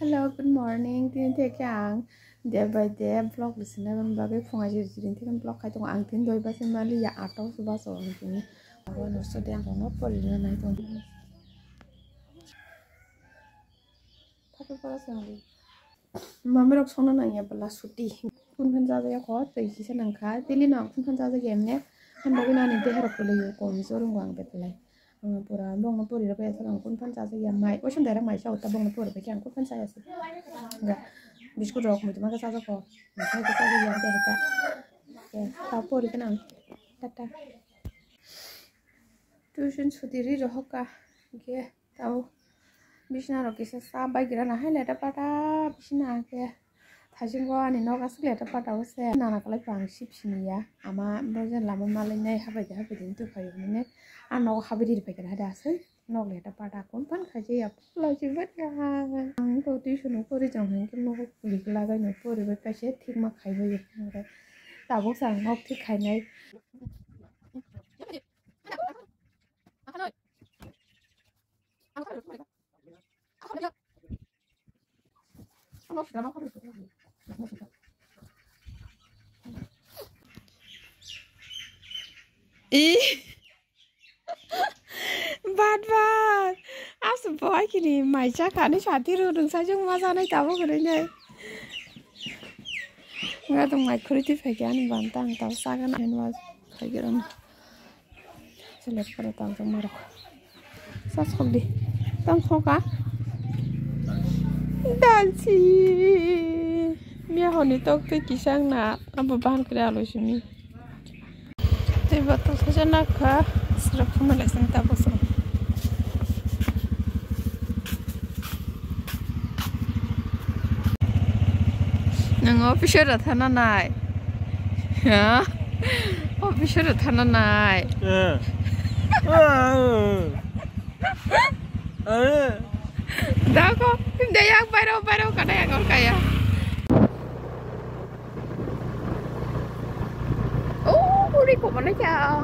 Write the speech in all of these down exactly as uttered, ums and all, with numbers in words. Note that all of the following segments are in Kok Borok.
Hello, good morning. Tini theke ang day by day vlog lisinai bagwi phungai jiri jiri theke vlog khai tongo. Ang tini doi basi mali ya ato se baso ang tini. Abo no so de ang no pori na nai tongo. Thapa pora se ang. Mami rok songna nang ya bela suti. Kun phan jaja ya ko tei kisa nang kha. Daily no ang kun phan jaja ya emne. Han bagwi nani deha rok kwlwi yo kom so rung ang betlai. Ang pura bongno pori rok ya sa ang kun phan jaja ya mai. Oisan dera mai sa uta bongno pori bai ang kun phan sa ya si. Ga biskut rok mutu ma jaja ko. Mai sa jaja ya te hita. Ya ta pori kana. Tata. Tuition suti ri rohok ka. Ge. Tao bisina rok kisa sa bai gira na hai leta pata bisina ke thajingo ani nok aswk leta pata o se nana kalai pang sip sini ya ama bo je lama malai nai habai de habai de tu phayo mane a nok habai ri phaikha hai da aswk nok leta pata kon pan khaje ya pula ji bat ya ang to tuition o pori jong hang ke nok puli lagai no pori bai kaise thik ma khai bai tabuk sa nok thik khai nai. Ih. Bat bat. Asu boy kini mai cha kani sati ru rung sa jung ma janai tabo gurui nai. Nga tong mai khuri twi phai khe ani ban tang tabo sagan ani ma phai khe rung. Selek pore tang tong marok. Sa sok di. Tang sok ka. Dalsi. Miya honi tok twi kisang na abo bahan kre alo simi. Tei bo to saja nakha, srap phunai lai sini tabuk song. Nang officer ra thana nai. Ha? Officer ra thana nai. Eh. Ah. Dako, hindi yang bairo bairo kada yang kaya. Oh, uri ko mana kya?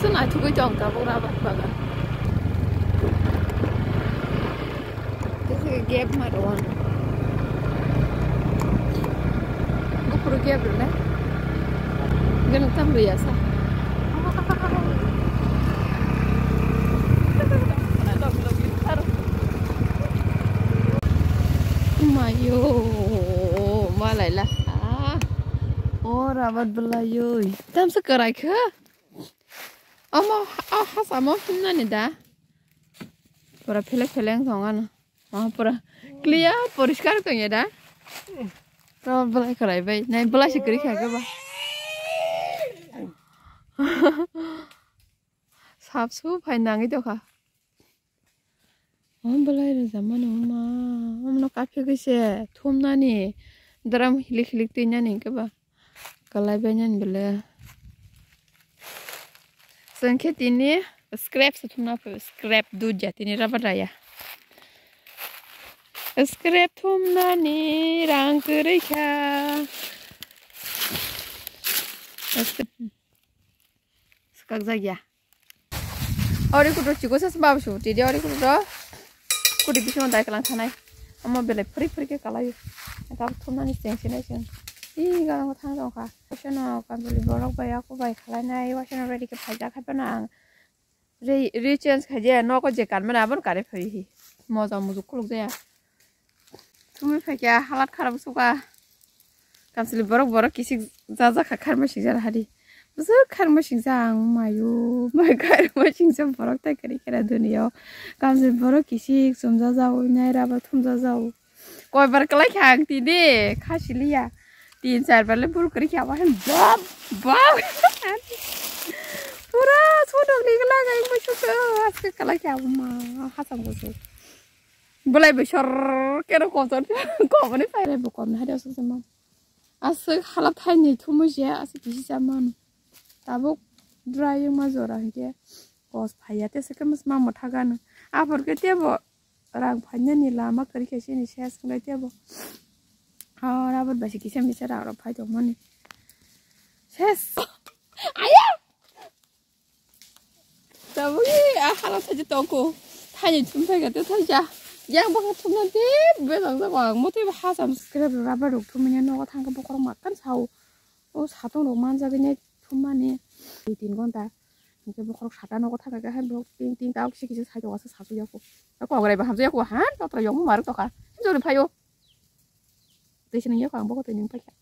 Suna thugui tong tabuk rabat bagan. This is a gap my one. Gupur gap rune. Gana tam riya sa. Mayo, malaila. Ah. Oh, rabat belayo. Tam sa karai kha. Omo, oh, hasamo himnani da. Pura phele phele wng tong ano. Oh, pura clear, poriskar wng ya da. To belai kharai bai. Nai belai se kri kha ba. Sap su phai nangwi tokha. O belai rwjak mano ma, omono kaphigwi se thumnani, drum hilik hilik twinani hinkhe ba kwlai bainani bele. Chwng khe tini scrap se thumna phai, scrap dudya tini rubber raya. Scrap thumnani rang kwrwi kha. Swkakjak ya. Ori kutu chiko sa baba su tidi ori kutu do. Kuti bisingo dai kalang thanai. Omo belai phuri phuri khe kalai. Tab thumnani cheng sinai cheng. I galang thang jong kha. Wasano kanjuli borok bai aku bai khalai nai. Wasano ready khe phaijak hai phano ang. Re, re change khai je nogo je kanmani abon kare phai hi. Moja mujuk khuluk jaya. Thumwi phaikha halat kharap suka. Kamsili borok borok kisik jajak kha kharma singsa hari. Bwswk kharma singsa ang mayo. Mai kharma singsa borok tai kari kara dunio. Kamsili borok kisik chumjajao nai raba thumjajao. Koibar kwlai kha ang tini khasiliya. Tin char bar le bul kari kha wahan bab bab. Pura sodok ni lagai musuka aske kwlai kha ma hasam kusu. Belai besor kero kotor komani phai. Belai bo komni hari aswk se man. Aswk hala thaini thumu se aswk kisi sa man. Tabuk dry wngma jora hinkhe kos phaiya tesa khe ma motha gana. Aphor khe tebo rang phainani lama kwrwi khe chini ses wngwi tebo. Hor abot bai se kisa misa rang rok phai tongmani. Ses. Aya! Tabuk a hala thaisa tongkho. Thaini thum thaika te thaisa. Yang bwkha thumna tei bejak jago ang. Motwi bo hacham scrap rubber rok thumani nogo thangkhe bokhorok makan sao. O satung rok manjagwi nai thummani dui tin ghonta. Hinkhe bokhorok sata nogo thangkhe hai borok ting ting ta kisa kisa sai tongo asa sasu yaku. Kokrai bo hamjak yaku han totra yongma marwk tokha. Jori phaio. Tei se nung yako ang bogo tei nung paikha.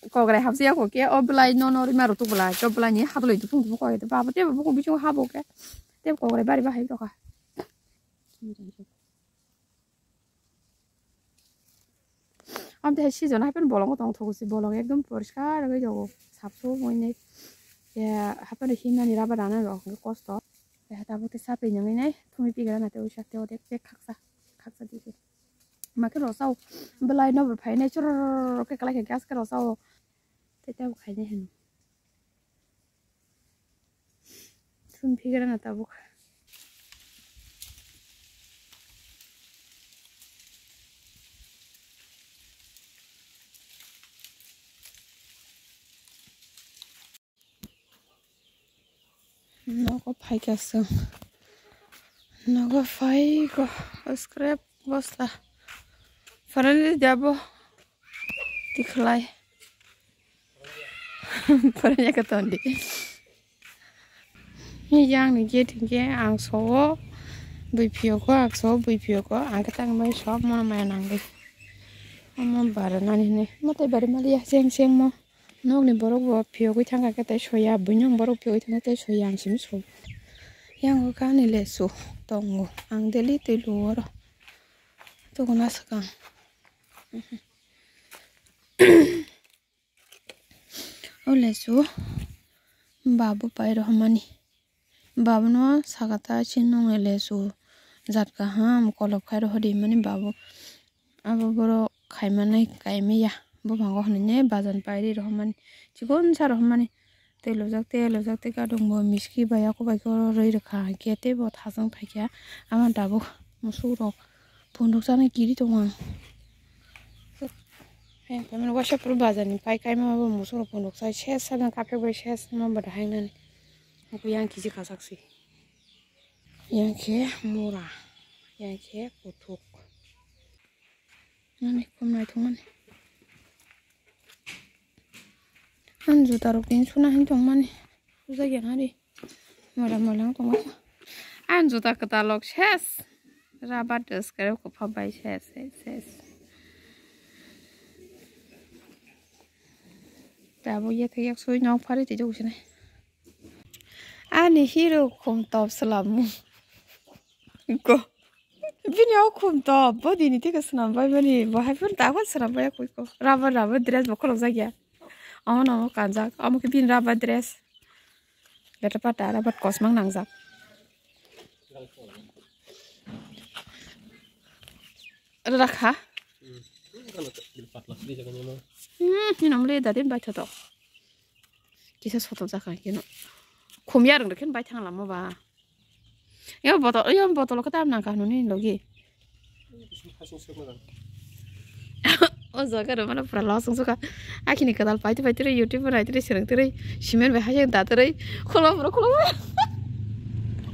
Kokrai hapsi yako ke o belai no no rima rw tuk belai. O belai ni hadoloi tupung tupung koi. Baba tei bukung bisingo habo ke. Tei kokrai bari bahai tokha. Am tei season happen bolong tong thogo si bolong ekdom poriskar oi jago. Sapso moi nei. Ya happen himani raba dana rok kosto. Tei tabuk tei sapri nangwi nai thumi pigra na tei uisa tei odek bek khaksa khaksa di se. Ma khe rosao belai no bo phainai choror khe kalai khe gas khe rosao tei tabuk khainai hino. Thumi pigra na tabuk. Nogo phaikha chwng. Nogo phaikha scrap bosta. Pharani dabo tikhlai. Pharani ka tondi. Yang ni gate hingke ang sowo bui phiyoko, ang sowo bui phiyoko, ang khe tang bai sob mono maya nangwi. Omo bara nani hinwi, motai bari maliya, seng seng mo. Nokni borok bo phiyogwi thangkha khe tei soya, buino borok phiyogwi thangkha tei soya ang simi so. Yang o kani lesu tongo, ang daily twi luo oro. Tokona swkang. O lesu babu pai rohormani. Babuno sakata chinung lesu jat kaham kolok khai rohordi mani babu. Abo borok khaimani kaimaya buphango hinwi ne bajan pairi rohormani. Chikon sa rohormani. Tei lojak tei lojak tei gadung bo miski bai ako bai khe oro rwi rwkha. Hinkhe tei bo thajang phaikha. Ama tabuk musuk rok phunukjani kiri tongo ang. He, khe mani waisa phuru bazar ni pai kaima bo musuk rok phunukjai ses saben kaphek bai ses ma bwdai hai nani. Yang kisi kasak si. Yang khe mura. Yang khe kuthuk. Nani khum naithok mani. Ang juta rok tini suna hin tong mani. Sujakya nari. Moila moila wng tongma kha. Ang juta kwtal rok ses. Rubber dress kwrwi kwpha bai ses, ses, ses. Tabuk yathek yak sui nok phari twi jok sinai. Ani hero khum top swlamu. Ko. Bini o khum top, bo dini tei ka swnam bai mani, bo hai phano dago swnam bai koi ko. Rubber, rubber dress bo khuluk jak ya. Omo no omo kanjak, omo khe bini rubber dress. Leta pata rubber kosmang nangjak. Rakha. Hmm, hino mle dadin bai thoto. Kisa soto jak kha keno. Khum yarwng rok khe bai thang lama ba. Yo botol, yo botol khe tam nang kha nini logi. O jaga rw mano pura los wng suka. Akhini kwtal paitwi paitwi rw YouTube rw naitwi rw swrwngtwi rw cement bai hai da twrw khulum rw khulum.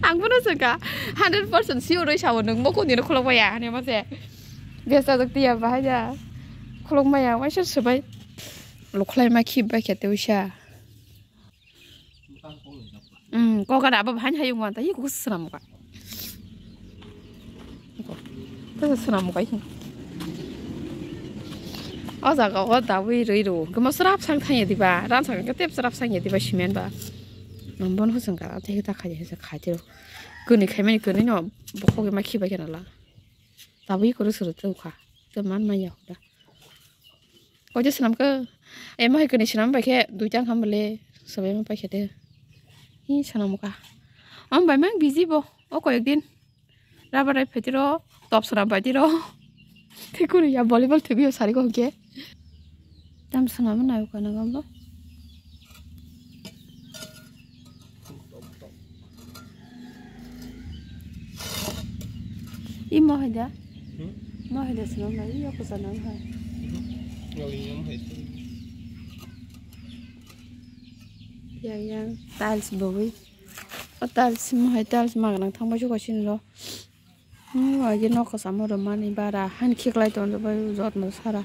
Ang bono swngkha hundred percent sure rw sao nwng mokol nini khulum ya hani mase. Besa jak tiya bahai ya. Khulum maya waisa swbai. Lukhlai ma khip bai khe tei wisa. Hmm, kokada abo bahai hayung wan ta, iko swnam ka. Iko. Tasa swnam ka, iko. O jaga o dawi rwi rw. Gama srap sang thang ya diba, ran sang ka tep srap sang ya diba, cement ba. Nambon hosong ka, te ta khai, khai te. Kuni khai mani kuni no, bokho ma khiba kena la. Tabuk iko rw suru tei ukha. Tei man maya hoda. Koito swnam khe. Emo hai kwnwi swnam bai khe duita wngkha bole. Sobai ma paikha de. Hi swnam kha. Am bai mang busy bo. O koyek din. Rubber rai phaitiro. Top swnam bai tiro. Tei kunu ya volleyball thwgwi o sari ko hwnkhe. Tam swnam nai ko nang bo. Imo hai da? Hmm? Mo hai da swnam nai, iyo kusa nang hai. Mhm. Ngau imo hai. Yang yang tiles bogwi. O tiles mo hai tiles magnang thangbai suka sini lo. Hmm, agi nok kasamo rwmani bara han khiklai tonjak bai jotno sara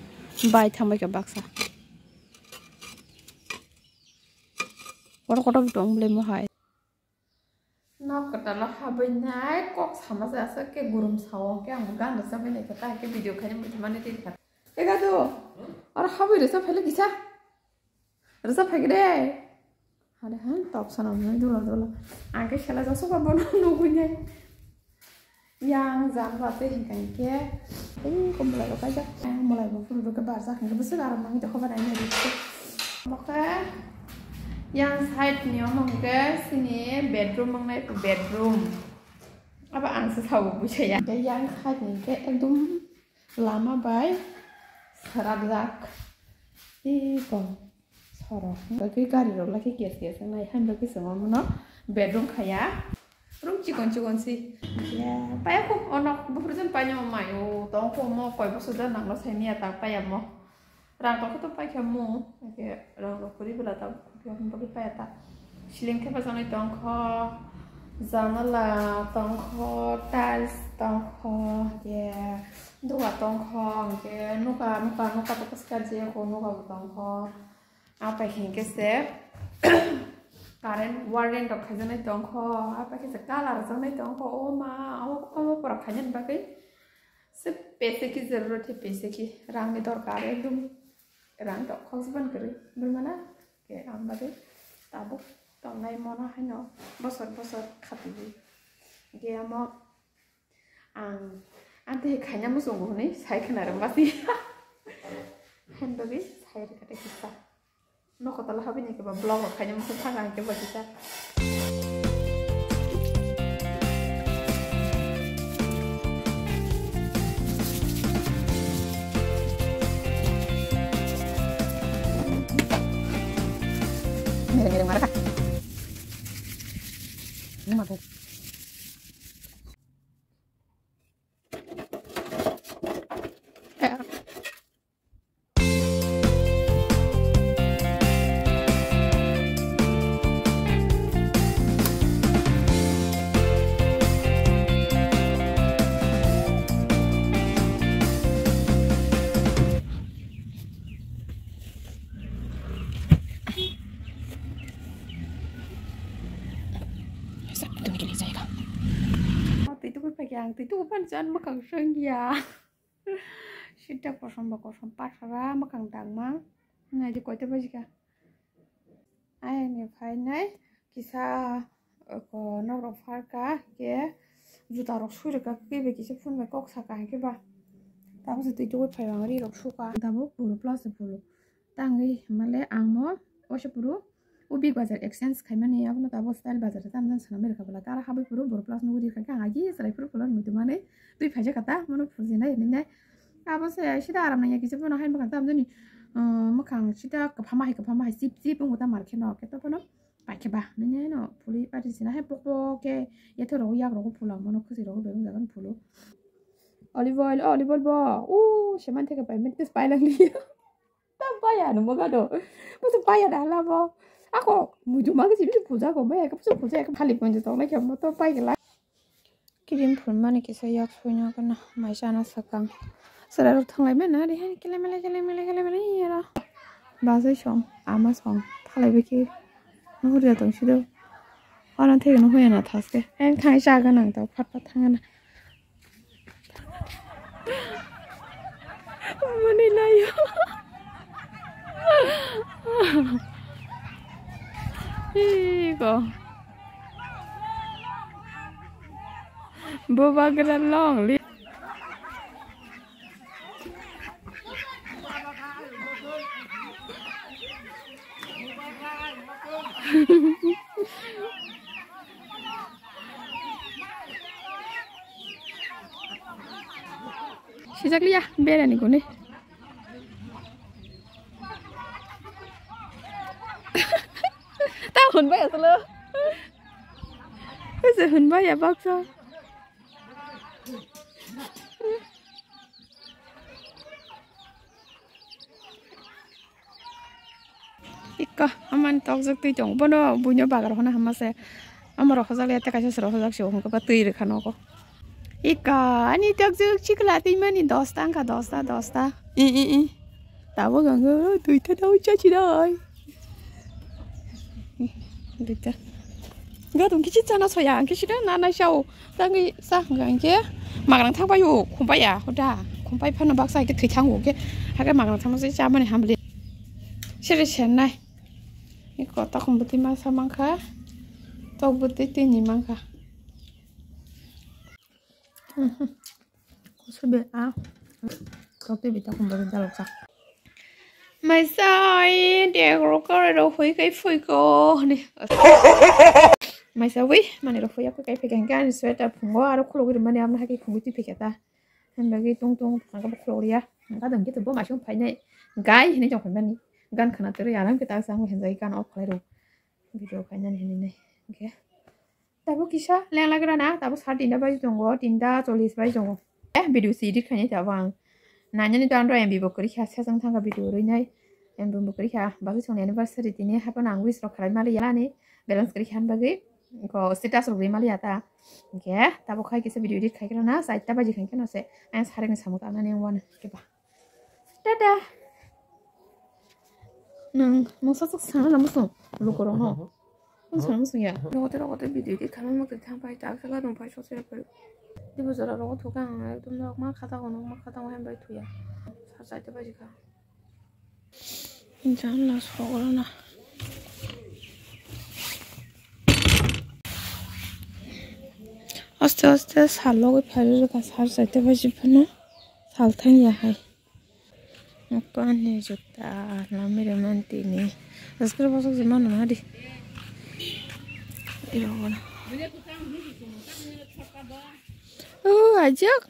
bai thangbai kha baksa. Kotor kotor bo tong bwlai mo hai. Nok kwtal o habwi nai kok sama se aswk khe gurum sao khe ang bo gan rwchapwi nai khe ta khe video khaina muitu mani twi kha. Ega do. Oro habwi rwchap phai le kisa. Rwchap phai khe de. Hade han top sana mwnwi dula dula. Ang khe sela jasoba bono nugwi nai. Yang jam ba tei hinkha hinkhe. Ei, ko mwlai rok kaijak. Ang mwlai bo phuru rok barjak hinkhe bwswk aram nangwi tongkha ba naina rikhe. Omo khe yang side ni omo hinkhe chini bedroom wngnai bedroom. Abo ang se sao buisaya. Hinkhe yang side ni hinkhe ekdom lama bai srapjak. Ei, ko. Soro. Bagwi gari rok laki gas gas nai han bagwi chwng omono bedroom khaya. Room chikon chikon si. Ya, paya kho ono buphuru jon panya mai o tong kho mo koi boso da nanglo sai miya ta paya mo. Rang tong kho to pai kha mo. Ke rang rok puri bela ta kho bagwi paya ta. Ceiling thepa janai tong kho. Janala tong kho, tiles tong kho, ke duwa tong kho, ke nuka nuka nuka to kaskar je ko nuka bo tong kho. Apai hinkhe se current warden rok khaijaknai tongkho, apai khe se colour rwjaknai tongkho. O ma, omo, omo pora khainani bagwi se pese ki jarurot he pese ki rangni dorkar ekdum. Rang tok khokjaban kwrwi bwrwi mana ke ang bagwi tabuk tongnai mono haino bosor bosor khatwi. Ge omo Ang, ang tei khaina muchungo hwnwi sai khna rwma si. Hain bagwi sai rwkha tei kisa. Nokotolo habini khe ba vlog rok khaina muchung thang ang khe ba kisa. Mereng mereng mara kha. Numa bo. Twi tubu phaikhe ang twi tubu phano chan mwkhang swngya. Sita kosom ba kosom pathara mwkhang dangma. Naidi koita bajikha. Ayangni phainai kisa, oko, nokrok pharkha, hwnkhe jutarok suirwkha, kebe kisa phunbai kok sakha, hwnkhe ba. Tabukhe twi tubui phaiba ang rirok sukha. Tabuk puru plus puru. Tangwi hwnmale ang mo waisa puru o Big Bazaar exchange khaimani, abono tabuk Style Bazaar tamo jani swnamwi rwkha bwla. Tara habwi puru boro plus nugwi rikha khe ang agi chwrai phuru phuru muitu manwi twi phaijak kha ta, mono phurjinai hinwi nai. Abo se sida aram nangya kisa bono hai mwkhang tamo jani, uh, mwkhang sida kwphama hai kwphama hai chip chip wngkha ta mar kheno khe to bono paikhe ba nini no phulwi pari sina hai pok pok khe yathok rogo yak rogo phula mono khwswi rogo bebak jagan phulu. Olive oil, olive oil bo. O seman theke payment tes pai lang liya. Ta paya no moga do. Musu paya da la bo. Ako muju magi sibisi puja ko maya ko puja puja ko phali ponjo tong na kya mo to pai la. Kirim phunmani kisa yak suina kana mai chana sakang. Sara rok thanglai mena ri hani kele mele kele mele kele mele yero. Bazai song ama song thalai beki. Nuhur ya tong sido. Ana thege no hoya na thaske. Eng thang chaga nang ta phat phat thangana. Mani layo. Iko. Bubagra long li. Sijak liya, berani gune. Ta hwn bai aslo. Ese hwn bai ya baksa. Iko Ba, amani tokjak twi tong. Bono buino bagar hona hama se. Amaro hojak le tei kaisa sero hojak se hwnka ba twi rwkha nogo. Ika ani tokjak chikla twi mani dosta wngkha, dosta, dosta. I, i, i. Tabuk ang duita dawi chachi dai. Duita. Gadung kichi chana soya, ang kichi da na na sao. Tangwi sa hwnka hwnkhe magrang thangbai o, khumbai ya, hoda. Khumbai phano baksa hwnkhe thwi thango hwnkhe. Hakhe magrang thangma se chamani hamli. Sere sernai. Iko takhum bwtwi masa mankha. Tok bwtwi tini mankha. Kusu be a. Tok twi bita kumba jalok sak. Maisa ai dek rok kare rok hui kai phui ko ni. Maisa wi mani rok hui aku kai phui kai ani sweater phungo aro khulugwi mani amna hai phungwi twi phui ta. Hwnba gwi tung tung thangkhe bo khuluk ya. Hwnka dong khe bo masung phainai. Gai hinui tong phaimani. Gan khana twi alam khe ta sang hinjai gan off khlai rw. Video khainani hinui nai. Hwnkhe. Tabuk kisa lenglagra na, tabuk sa tinta bai tongo, tinta chollish bai tongo. Eh, video si edit khainai tabuk ang. Nanyani to andro M B bo kwrwi kha, sejang thangkha video rwi nai. M B bo kwrwi kha, bagwi songni anniversary tini haphano ang wish rok khlai mali ya ani. Balance kwrwi kha bagwi. Ko status rok rwi mali ya ta. Hwnkhe, tabuk khai kisa video edit khai khe na, saita baji khai khe no se. Ang sarikni samung tangnani ang wana. Hwnkhe ba. Tada. Nang, masa tuk sana na musung. Luko rong ho. Musung, musung ya. Rogote, rogote, video di khamang mukti thang pai, tak sala dong pai, sose pai. Di bujara rogo thuka ang, ekdom nok ma khata kono, ma khata kono hem bai thuya. Sar saite bai jika. Jan la sogro na. Aste, aste, sal logi phari rika, sar saite bai jipano. Sal thang ya hai. Nokani juta, nami re man tini. Askar bosok je manu madi. Iro gona. Oh, ajak.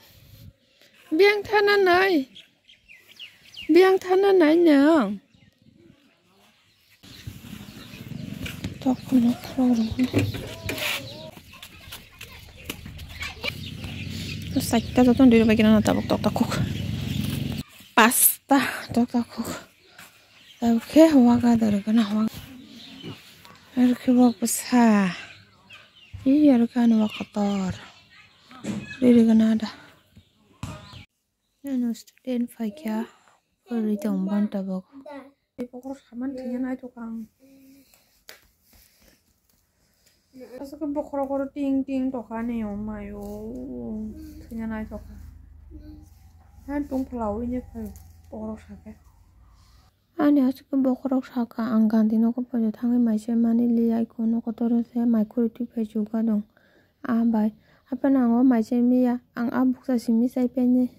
Biang thana nai. Biang thana nai nang. Tok no khoro. Saita joto diri bai kena tabuk tok tok khuk. Pasta tok tok khuk. Tabuk khe waga doro gana waga. Ar khe wak bwsa. Ih, ar khe ani wak kotor. Diri gana da. Ano student phaikha, phurwi tong banta bok. Bokhorok saman thwina naithok ang. Aswk bokhorok oro ting ting tokha ani o mayo. Thwina naithok. Han tong phlawi ni phai bokhorok sakhe. Ani aswk bokhorok sakha ang gandhi nogo poito thangwi mai se mani liya iko nogo toro se mai khuri twi phai chuka dong. Ah bai, haphano ang o mai se miya, ang a buksa simi chai phaini.